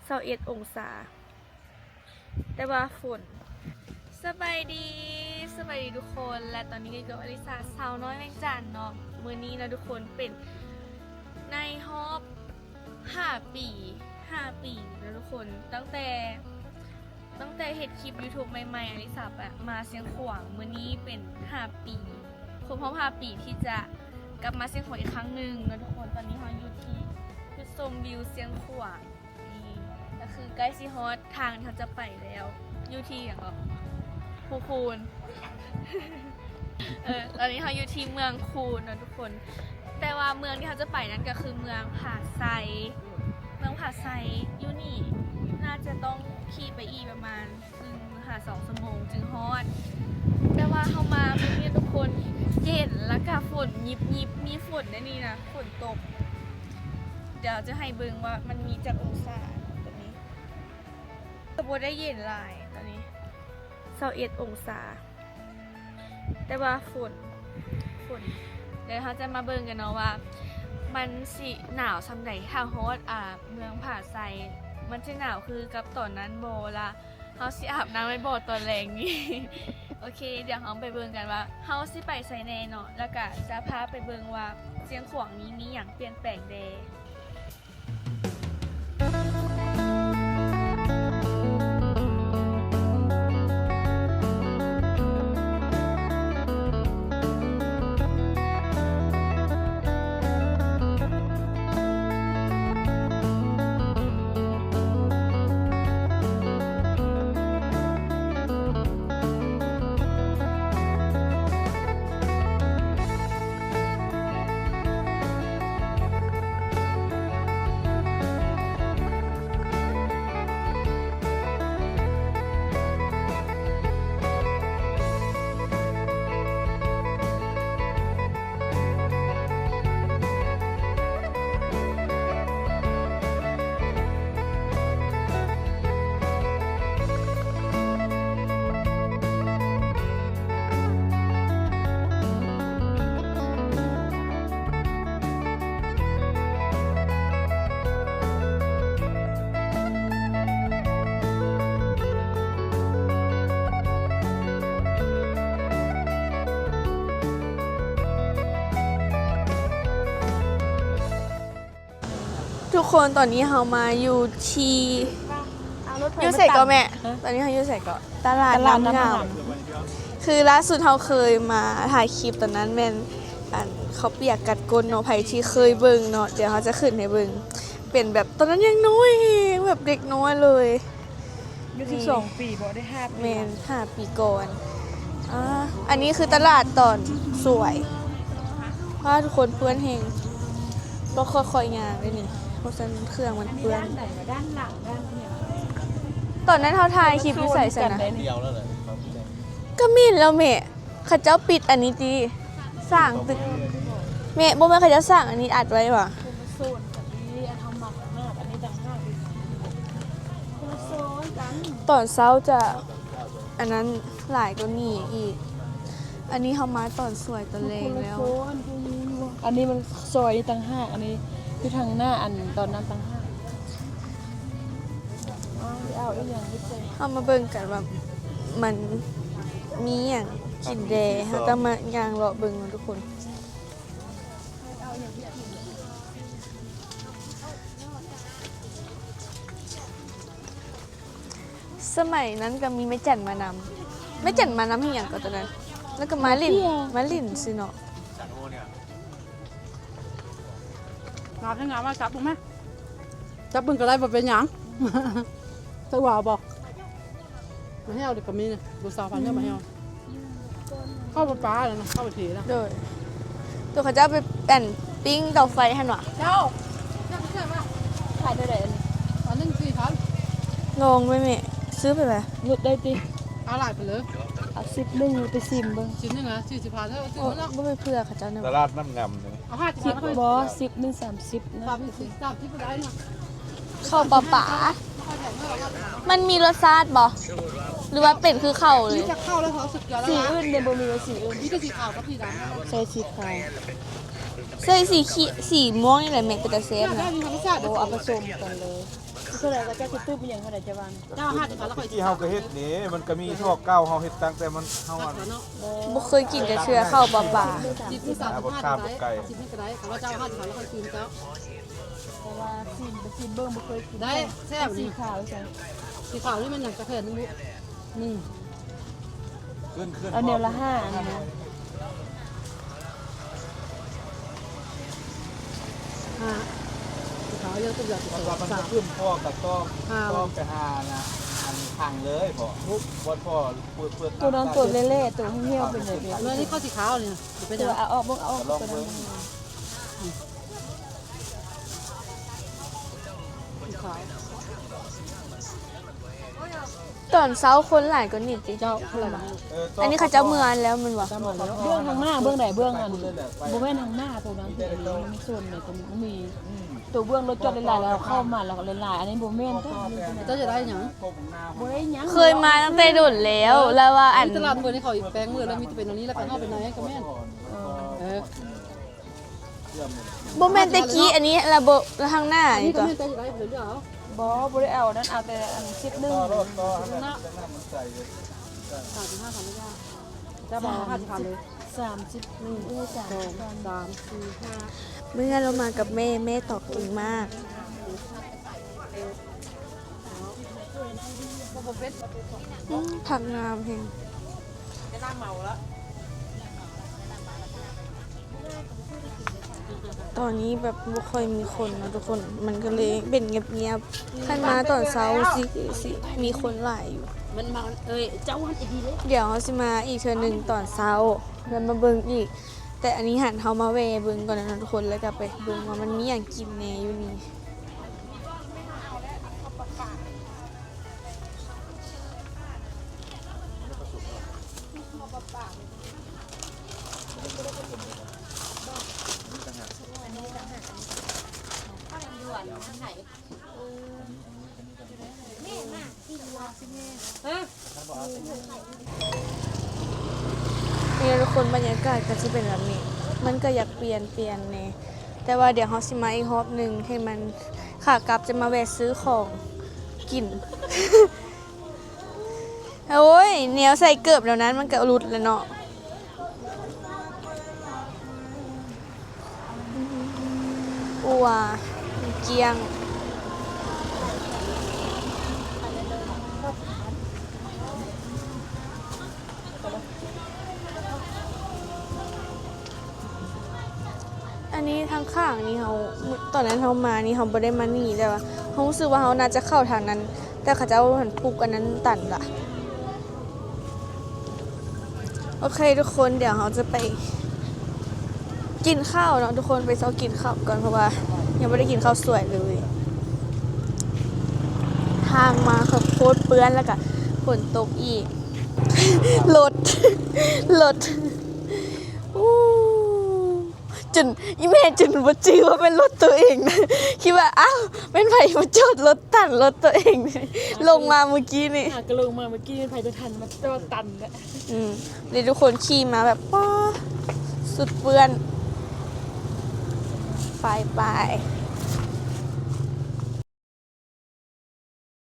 ຊາວເອັດອົງສາ ແຕ່ວ່າຝົນ. ສະບາຍດີ ສະບາຍດີທຸກຄົນ ແລະ ຕອນນີ້ກໍຢູ່ກັບອາລິສາ ສາວນ້ອຍວຽງຈັນເນາະ. ມື້ນີ້ເນາະທຸກຄົນ ເປັນໃນຮອບຫ້າປີ ຫ້າປີເນາະທຸກຄົນ ຕັ້ງແຕ່ ຕັ້ງແຕ່ເຮັດຄລິບຢູທູບໃໝ່ໆ ອາລິສາໄປມາຊຽງຂວາງ. ມື້ນີ້ເປັນຫ້າປີ ຄົບຮອບຫ້າປີທີ່ຈະກັບມາຊຽງຂວາງອີກຄັ້ງໜຶ່ງເນາະທຸກຄົນ. ຕອນນີ້ເຮົາຢູ່ທີ່ຈຸດຊົມວິວຊຽງຂວາງ ນີ້ກໍຄືໃກ້ຊິຮອດທາງທີ່ເຮົາຈະໄປແລ້ວ ຢູ່ທີ່ຫຍັງເກາະ ພູຄູນ. ເອີ ຕອນນີ້ເຮົາຢູ່ທີ່ເມືອງຄູນເນາະທຸກຄົນ ແຕ່ວ່າເມືອງທີ່ເຮົາຈະໄປນັ້ນກໍຄືເມືອງຜາໄຊ. ເມືອງຜາໄຊຢູ່ນີ້ໜ້າຈະຕ້ອງຂີ່ໄປອີກປະມານໜຶ່ງຫາສອງຊົ່ວໂມງຈຶ່ງຮອດ. ແຕ່ວ່າເຮົາມາມື້ນີ້ທຸກຄົນ ເຢັນ ແລ້ວກໍຝົນຫຍິບໆ ມີຝົນໃນນີ້ນະ ຝົນຕົກ. ດຽວຈະໃຫ້ເບິ່ງວ່າມັນມີຈັກອົງສາຕອນນີ້ ກໍບໍ່ໄດ້ເຢັນຫຼາຍຕອນນີ້ ຊາວເອັດອົງສາ ແຕ່ວ່າຝົນ ຝົນ. ດຽວເຮົາຈະມາເບິ່ງກັນເນາະວ່າ ມັນຊິໜາວສ່ຳໃດ ຖ້າຮອດ ອ່າ ເມືອງຜາໄຊ ມັນຊິໜາວຄືກັບຕອນນັ້ນບໍ່ ລະ ເຮົາຊິອາບນ້ຳໄວ້ບໍ່ຕອນແລງນີ້? ໂອເຄ ດຽວເຮົາໄປເບິ່ງກັນວ່າເຮົາຊິໄປໃສແດ່ເນາະ ແລ້ວກະຈະພາໄປເບິ່ງວ່າຊຽງຂວາງນີ້ມີຫຍັງປ່ຽນແປງແດ່. ທຸກຄົນ ຕອນນີ້ເຮົາມາຢູ່ທີ່ ຢູ່ໃສເກາະແມ່? ຕອນນີ້ເຮົາຢູ່ໃສເກາະ? ຕະຫຼາດນ້ຳງາມ. ຄືລ່າສຸດເຮົາເຄີຍມາຖ່າຍຄລິບ ຕອນນັ້ນແມ່ນ ອັນ ເຂົ້າປຽກກັດກົ້ນເນາະ. ໃຜທີ່ເຄີຍເບິ່ງເນາະ ດຽວເຮົາຈະຂຶ້ນໃຫ້ເບິ່ງ. ເປັນແບບ ຕອນນັ້ນຍັງນ້ອຍແຮງ ແບບເດັກນ້ອຍເລີຍ. ອາຍຸສິບສອງປີບໍ່ ໄດ້ຫ້າປີ ແມ່ນ ຫ້າປີກ່ອນ. ອ່າ ອັນນີ້ຄືຕະຫຼາດຕອນສວຍ. ວ້າ ທຸກຄົນ ເປື້ອນແຮງ. ຕ້ອງຄ່ອຍໆຍ່າງເດ້ນີ້ ເພາະຊັ້ນເຄື່ອງມັນເປື້ອນ. ຕອນນັ້ນເຮົາຖ່າຍຄລິບຢູ່ໃສຊັ້ນນະ? ກໍແມ່ນແລ້ວແມ່. ເຂົາເຈົ້າປິດອັນນີ້ຕິ ສ້າງຕຶກ ແມ່ ບໍ່ແມ່ນ ເຂົາເຈົ້າສ້າງອັນນີ້ອັດໄວ້ຫວາ? ຄົນລະໂຊນກັນນີ້ ອັນເຮົາມັກຕ່າງຫາກ ອັນນີ້ຕ່າງຫາກອີກ ຄົນລະໂຊນກັນ. ຕອນເຊົ້າຈະອັນນັ້ນຫຼາຍກວ່ານີ້ອີກ. ອັນນີ້ເຮົາມາຕອນສວຍຕອນແລງແລ້ວ. ຄົນລະໂຊນ ອັນນີ້ມັນຊອຍຕ່າງຫາກ ອັນນີ້ຢູ່ທາງໜ້າ ອັນຕອນນັ້ນຕ່າງຫາກ. ເຮົາມາເບິ່ງກັນວ່າມັນມີຫຍັງກິນແດ່. ເຮົາຕ້ອງມາຍ່າງເລາະເບິ່ງເນາະທຸກຄົນ. ສະໄໝນັ້ນກໍມີແມ່ຈັນມານຳ. ແມ່ຈັນມານຳເຮັດຫຍັງກໍຕອນນັ້ນ? ແລ້ວກໍມາຫຼິ້ນ ມາຫຼິ້ນຊື່ເນາະ. ງາມແທ້ງາມ ມາຈັບເບິ່ງແມະ. ຈັບເບິ່ງກໍໄດ້ ບໍ່ເປັນຫຍັງ. ຈັກວ່າບໍ່? ມາແຫ້ວເດ ກໍມີນີ້ ບໍ່ຊາວພັນເດີ ມາແຫ້ວ. ເຂົ້າປາປາແລ້ວນະ ເຂົ້າໄປເທແລ້ວ. ໂດຍ ໂຕເຂົາເຈົ້າໄປ ອັນ ປີ້ງເຕົາໄຟຫັ້ນຫວາ? ເຈົ້າ ຂາຍເທົ່າໃດອັນນີ້? ອັນໜຶ່ງສີ່ພັນ. ລອງໄວ້ແມ່ ຊື້ໄປແຫຼະ ຫຼຸດໄດ້ຕິ? ເອົາຫຼາຍໄປເລີຍ. ເອົາສິບໜຶ່ງໄປຊິມເບິ່ງ. ສິບໜຶ່ງນະ ສີ່ສິບພັນ ເອີ ຊື້ເນາະ. ບໍ່ໄປເພື່ອເຂົາເຈົ້ານະ. ຕະຫຼາດນ້ຳງາມ. ເອົາຫ້າສິບ ສິບບໍ່? ສິບໜຶ່ງ ສາມສິບນະ. ສາມສິບ ສາມສິບບໍ່ໄດ້ນະ. ເຂົ້າປາປາ ມັນມີລົດຊາດບໍ່ ຫຼືວ່າເປັນຄືເຂົ້າເລີຍ? ມີແຕ່ເຂົ້າແລ້ວ ເຮົາສຸດຍອດແລ້ວ. ສີອື່ນເດ ບໍ່ມີວ່າສີອື່ນ? ມີແຕ່ສີຂາວກັບສີດຳ. ໃສ່ສີຂາວ ໃສ່ສີຂ- ສີມ່ວງນີ້ແຫຼະແມ່ ເປັນຕາແຊບນະ. ບໍ່ ເອົາປະສົມກັນເລີຍ. ເທົ່າໃດກໍເຈົ້າຊິຕຶບອີ່ຫຍັງເທົ່າໃດຈະວ່າ ເຈົ້າຫ້າສິບພັນ ແລ້ວຂ້ອຍສີ່ສິບ ເຮົາກໍເຮັດນີ້ ມັນກໍມີຊອກເກົ່າ ເຮົາເຮັດຕັ້ງແຕ່ມັນ ເຮົາອັນ ເນາະ ບໍ່ເຄີຍກິນຈັກເທື່ອເຂົ້າປາປາ. ສິບ ສາມສິບ ຫ້າ ສິບ ກໍໄດ້ ຄັນວ່າເຈົ້າຫ້າສິບພັນ ແລ້ວຂ້ອຍຄືນເຈົ້າ. ແຕ່ວ່າຊີມ ຊີມເບິ່ງ ບໍ່ເຄີຍກິນ ໄດ້ແຊບ ສີຂາວຈັ່ງ ສີຂາວນີ້ມັນຫຍັງ ກາແຟໜຶ່ງ ໜຶ່ງ ຂຶ້ນ ຂຶ້ນ ເອົາແນວລະຫ້າອັນນະ ຫ້າ ຂາວເລື່ອງຕົວຢ່າງທີ່ສອງ ມັນ ສາມ ຂຶ້ນພໍກັບຕ້ອງ ຫ້າ ຕ້ອງໄປຫານະ ອັນທາງເລີຍພໍ ບໍ່ພໍເປີດ ເປີດ ຕົວນັ້ນຕົວແຫຼ້ໆ ຕົວຫ່ຽວໆ ເປັນແບບນີ້ ເລື່ອງນີ້ເຂົ້າສີຂາວນີ້ ເປັນຫຍັງ ເອົາອອກເບິ່ງ ເອົາອອກ ລອງເບິ່ງ ຂາວ ຕອນເຊົ້າຄົນຫຼາຍກວ່ານີ້ຕິ? ເຈົ້າ ເອີ ອັນນີ້ເຂົາເຈົ້າເມືອແລ້ວແມ່ນບໍ່? ເບື້ອງທາງໜ້າ ເບື້ອງໃດ? ເບື້ອງອັນ ບໍ່ແມ່ນທາງໜ້າ ໂຕນັ້ນ ໂຕນີ້ມັນມີໂຊນໃດ ໂຕນີ້ມັນມີ ໂຕເບື້ອງລົດຈອດຫຼາຍໆ ແລ້ວເຂົ້າມາແລ້ວຫຼາຍໆ ອັນນີ້ບໍ່ແມ່ນເດ້. ເຈົ້າຈະໄດ້ຫຍັງ? ບໍ່ໄດ້ຫຍັງ ເຄີຍມາຕັ້ງແຕ່ດົນແລ້ວ ແລ້ວວ່າອັນ ມີຕະຫຼາດເປີດໃຫ້ເຂົາອີກແປງມື້ ແລ້ວມີແຕ່ເປັນອັນນີ້ ແລ້ວຂ້າງນອກເປັນອັນນັ້ນກໍແມ່ນ ເອີ ເອີ. ບໍ່ແມ່ນແຕ່ກີ້ອັນນີ້ລະ ບໍ່ ລະທາງໜ້ານີ້ຕົວະ ບໍ່ ບໍ່ໄດ້ເອົານັ້ນ ເອົາແຕ່ອັນສິບໜຶ່ງ ສາມສິບຫ້າພັນ ເຈົ້າບອກຫ້າສິບພັນເລີຍ ສາມສິບໜຶ່ງ ເອີ ສາມສິບ ສອງ ສາມ ສີ່ ຫ້າ ເມື່ອລາວມາກັບແມ່ ແມ່ຕອກເກັ່ງມາກ. ອືມ ຜັກງາມແຮງ ຕອນນີ້ແບບບໍ່ຄ່ອຍມີຄົນເນາະທຸກຄົນ ມັນກໍເລີຍເປັນງຽບໆ ຄັນມາຕອນເຊົ້າຊິ ຊິມີຄົນຫຼາຍຢູ່ ມັນມາ ເອີຍ ເຈົ້າຫັ້ນອີ່ດີເດ້. ດຽວເຮົາຊິມາອີກເທື່ອໜຶ່ງຕອນເຊົ້າ ແລ້ວມາເບິ່ງອີກ ແຕ່ອັນນີ້ຫັ້ນເຮົາມາແວ່ເບິ່ງກ່ອນເນາະທຸກຄົນ ແລ້ວກໍໄປເບິ່ງວ່າມັນມີຫຍັງກິນແດ່ຢູ່ນີ້. ນີ້ທຸກຄົນ ບັນຍາກາດກໍຊິເປັນແບບນີ້ ມັນກໍຢາກປ່ຽນ ປ່ຽນແດ່ ແຕ່ວ່າດຽວເຮົາຊິມາອີກຮອບໜຶ່ງ ໃຫ້ມັນ ຂາກັບຈະມາແວ່ຊື້ຂອງກິນ. ໂອ້ຍ ແນວໃສ່ເກີບແນວນັ້ນມັນກະຫຼຸດແລ້ວເນາະ. ອົວ ກ້ຽງ. ອັນນີ້ທາງຂ້າງນີ້ເຮົາ ຕອນນັ້ນເຮົາມານີ້ເຮົາບໍ່ໄດ້ມານີ້ ແຕ່ວ່າເຮົາຮູ້ສຶກວ່າເຮົາໜ້າຈະເຂົ້າທາງນັ້ນ ແຕ່ເຂົາເຈົ້າຫັ້ນປຸກອັນນັ້ນຕັນລະ. ໂອເຄທຸກຄົນ ດຽວເຮົາຈະໄປກິນເຂົ້າເນາະທຸກຄົນ ໄປຊອກກິນເຂົ້າກ່ອນ ເພາະວ່າຍັງບໍ່ໄດ້ກິນເຂົ້າສວຍເລີຍ. ທາງມາກໍໂຄດເປື້ອນ ແລ້ວກະຝົນຕົກອີກ. ລົດ ລົດ ອູ້ ຈົນອີ່ແມ່ຈົນບໍ່ຈື່ວ່າແມ່ນລົດໂຕເອງນະ ຄິດວ່າ ອ້າວ ແມ່ນໃຜມາຈອດລົດຕັນລົດໂຕເອງ ລົງມາມື້ກີ້ນີ້ ຫາກໍລົງມາມື້ກີ້ ແມ່ນໃຜຈະທັນມາຈອດຕັນນະ. ອືມ ນີ້ທຸກຄົນຂີ່ມາແບບ ປ້າ ສຸດເປື້ອນ. ໄປ ໄປ.